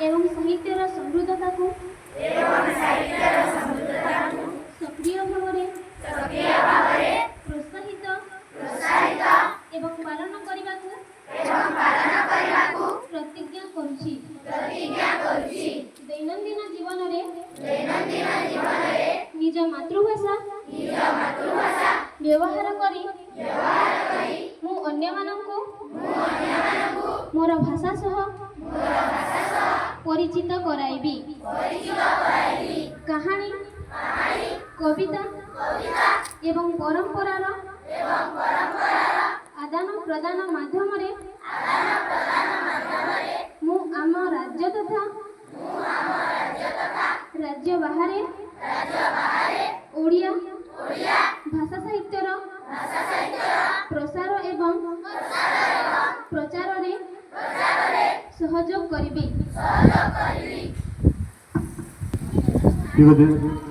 ଏବଂ ସାହିତ୍ୟର ସମୃଦ୍ଧତାକୁ ସକ୍ରିୟ ଭାବରେ ପ୍ରୋତ୍ସାହିତ ଏବଂ ପାଳନ କରିବାକୁ ପ୍ରତିଜ୍ଞା କରୁଛି। ଦୈନନ୍ଦିନ ଜୀବନରେ ନିଜ ମାତୃଭାଷା ବ୍ୟବହାର କରି ମୁଁ ଅନ୍ୟମାନଙ୍କୁ ମୋର ଭାଷା ସହ ପରିଚିତ କରାଇବି। କାହାଣୀ, କବିତା ଏବଂ ପରମ୍ପରାର ଆଦାନ ପ୍ରଦାନ ମାଧ୍ୟମରେ ମୁଁ ଆମ ରାଜ୍ୟ ତଥା ରାଜ୍ୟ ବାହାରେ ଓଡ଼ିଆ ଭାଷା ସାହିତ୍ୟର ପ୍ରସାର ଏବଂ ପ୍ରଚାରରେ ସହଯୋଗ କରିବି। ଠିକ୍ ଅଛି।